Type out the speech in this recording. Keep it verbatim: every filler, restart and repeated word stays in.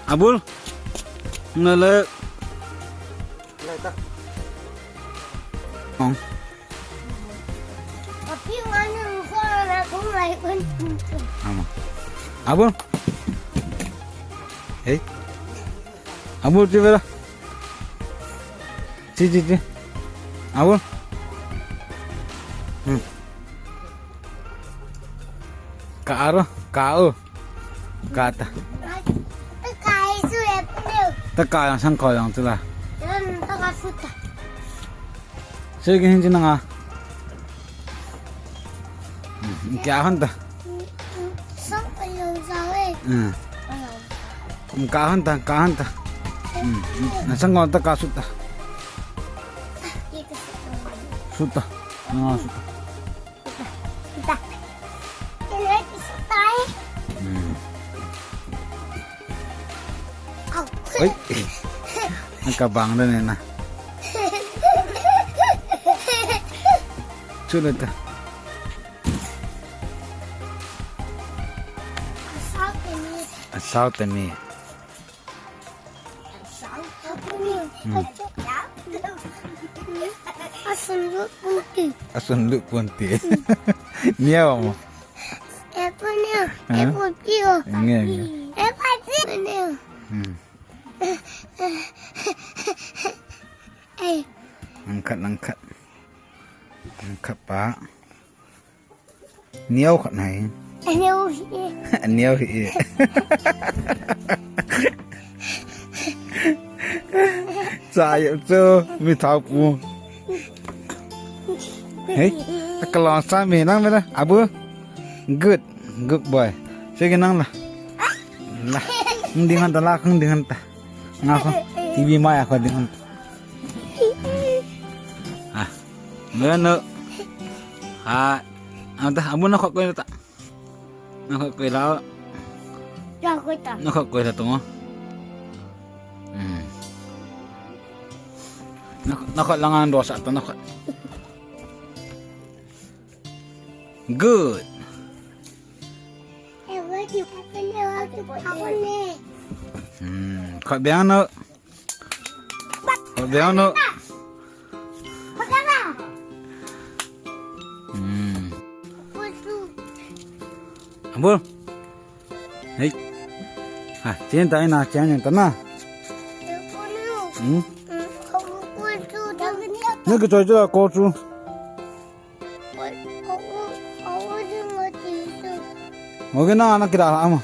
Abul. Nale. Lai ta. Ong. Papi, ngani ko na ko lai ko. Ama. Abul. Hey. Abul, ti vera. Ti, ti, ti. Abul. Hmm. Ka aro, ka o. Ka ta. Ta ka isu e pneu. Ta ka yang sang ko yang tu la. Yan ta ka suta. Sige, hindi na nga. Hmm, kaya hanta. Sang ko yang sa e. Hmm. Kaya hanta, kaya hanta. Hmm, hmm. Na sang ko ta ka suta. Suta. Na suta. Ita. Ita. Ita, ita, ita. Hmm. Au. Oi. Nakabang na na. Sunod ta. Asal teni. Asal teni. Hmm. Asun lu punti. Asun lu punti. Niaw mo. Epo niaw. Ha? Epo tiyo. Nge, nge. Epo tiyo. Hmm. Ei. Angkat, angkat. Angkat pa. Niaw khat nai. Niaw hi. Niaw hi. Cha yo cho mi thau pu. Hey, kalon sa mi nang mi la. Abu. Good. Good boy. Sige nang la. La. Ding han ta la, ding han ta. Nga ko. T V mai ko ding han ta. Ah. Bueno. Ha. Anta, abu na khot ko ta. Na khot ko la. Ya ko ta. Na khot ko la to. Hmm. Na, na khot la ngan do sa to na khot. Good. Hmm, khot biang no. Khot biang no. Hmm. Abul. Hey. Ha, chen ta ina, chen ta na. Hmm? Ni ke choi choi ko chu. Okay na, na kira ama.